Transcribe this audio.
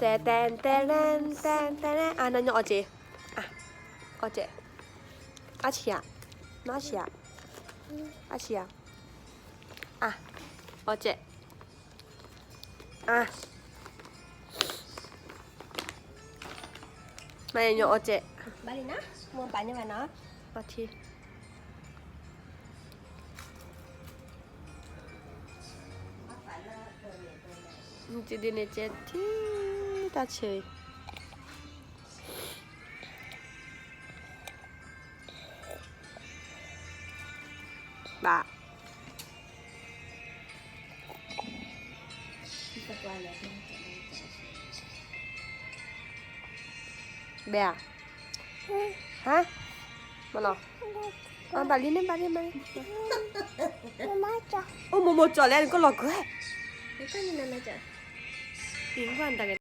တဲတဲတဲတဲတဲတဲ အါ နညီအီၣ်စဲး, အီၣ်စဲး, အါဆံးဧါ, နီၢ်ဆံးဧါ, အါဆံးဧါ, အါ, အီၣ်စဲး, အါ, မ့ၢ်ညီအီၣ်စဲး, အီၣ်ထံ ဒ်န့ၣ်ကဲထံ တၢ်ဆၢအံၤ, ဘၣ်, ဘၣ်ဧါ, ဟါ, မ့ၢ်လီၤ, ဘၣ်လံန့ၣ် ဘၣ်လံ ဘၣ်လံ, အိၣ်မိၢ်မိၢ်ကၠီၤလဲၣ် နကလီၤကွဲ, အံၤ ကွၢ်နတၢ်ဂဲၤ